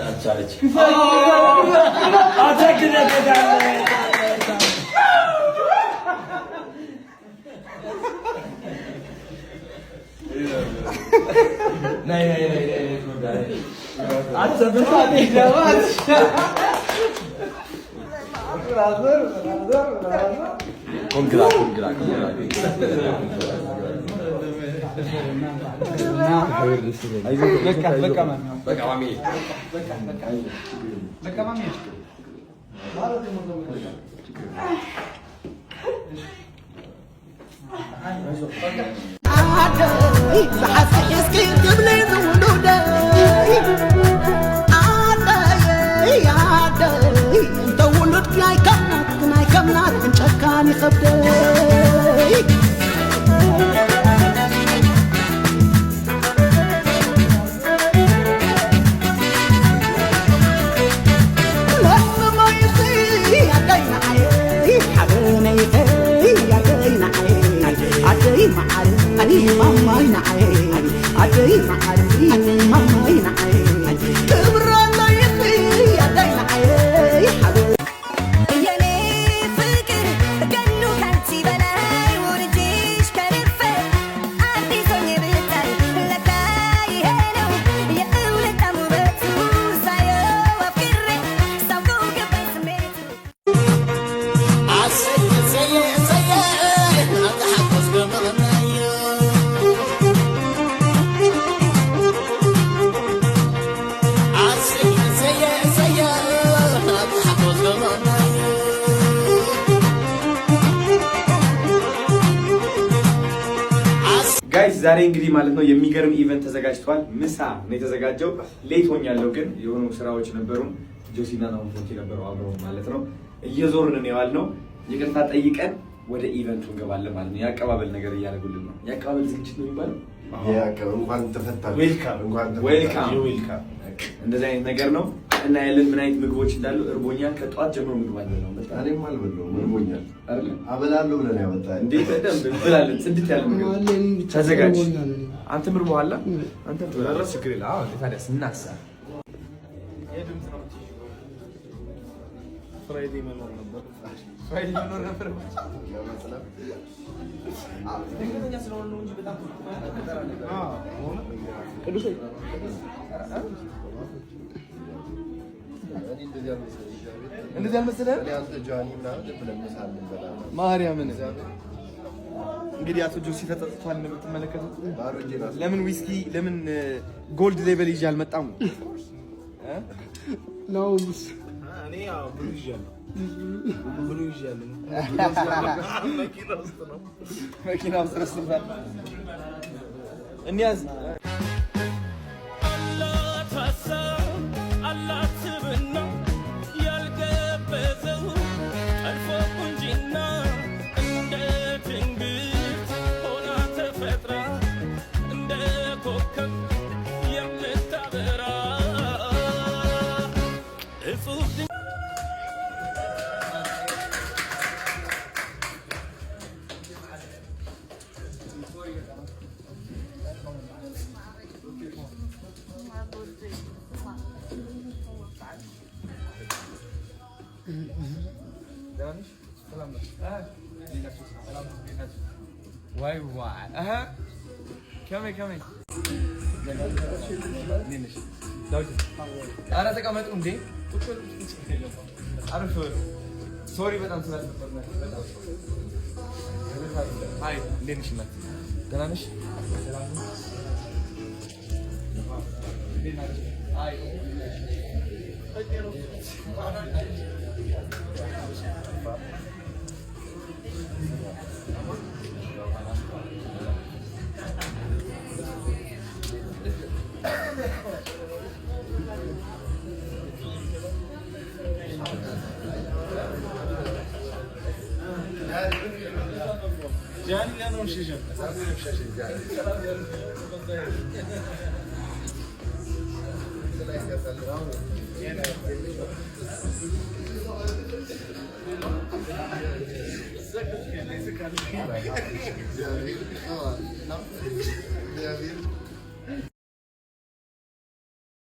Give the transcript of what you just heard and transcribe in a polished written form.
አልቻለች። ነይ ነይ ነይ ነይ። Congra, congra, congra. በቃ ማሚ። በቃ ማሚ። ጨካን ይኸብደይ። ዓደይ መዓሪ ማማይ ንዓይ፣ ዓደይ መዓሪ ማማይ ንዓይ፣ ክብረለይኺ ዓደይ ንዓይ ሓበ። የኔ ፍቅር ገኑ ካንቺ በላይ ውርጅሽ ከርፌ አዲስ ሆኜ ብታይ ለካ ይሄ ነው የእውነት ጣዕሙ ውበቱ፣ ሳየው አፍቅሬ ሳውቀው ገባኝ ስሜቱ። Guys፣ ዛሬ እንግዲህ ማለት ነው የሚገርም event ተዘጋጅቷል። ምሳ ነው የተዘጋጀው። Late ሆኛለሁ ግን የሆኑ ስራዎች ነበሩን። ጆሲና ናሁን ፎንቲ ነበረው አብረው ማለት ነው። እየዞርን ነው የዋልነው። ይቅርታ ጠይቀን ወደ event ኡ እንገባለን ማለት ነው። የአቀባበል ነገር እያደረጉልን ነው። የአቀባበል ዝግጅት ነው የሚባለው። እንኳን ተፈታችሁ። Welcome, welcome። እንደዚህ አይነት ነገር ነው እና ያለን ምን አይነት ምግቦች እንዳሉ። እርቦኛል። ከጠዋት ጀምሮ ምግብ አልበላሁም። በጣም። እኔም አልበላሁም፣ እርቦኛል። አይደለ? አበላለሁ ብለን ያመጣኸኝ። እንዴ፣ በደንብ እንበላለን። ጽድት ያለ ምግብ ተዘጋጅ። አንተም እርቦሃል። አንተም ትበላለህ። ችግር የለም። አዎ፣ ታዲያ ስናሳ ፍራይዴ መኖር ነበር። ፍራይዴ መኖር ነበር። ድንገተኛ ስለሆነ ነው እንጂ በጣም ቅዱስ። እንደዚህ አልመሰለህም? ማርያምን፣ እንግዲህ አቶ ጆሲ ተጠጥቷል እንደምትመለከቱት። ለምን ዊስኪ፣ ለምን Gold Label ይዤ አልመጣም? እኔ ያው blue ይዣለሁ። Blue ይዣለሁ። መኪና ውስጥ ረስቶታል። እንያዝ። አላት ሀሳብ፣ አላት ስብና፣ ያልገበዘው ጠልፎ ቁንጅና፣ እንደ ትንግርት ሆና ተፈጥራ እንደ ኮከብ የምታበራ እጹብ። ዋይ ዋይ፣ አሀ፣ ከመይ ከመይ፣ ኧረ ተቀመጡ እንዴ! አረፍ። Sorry በጣም ስላስደበርናችሁ። በጣም። Hi፣ እንዴት ነሽ እናት? ደህና ነሽ? ሰላም ነው? እንዴት ናችሁ? Hi. እግዚአብሔር።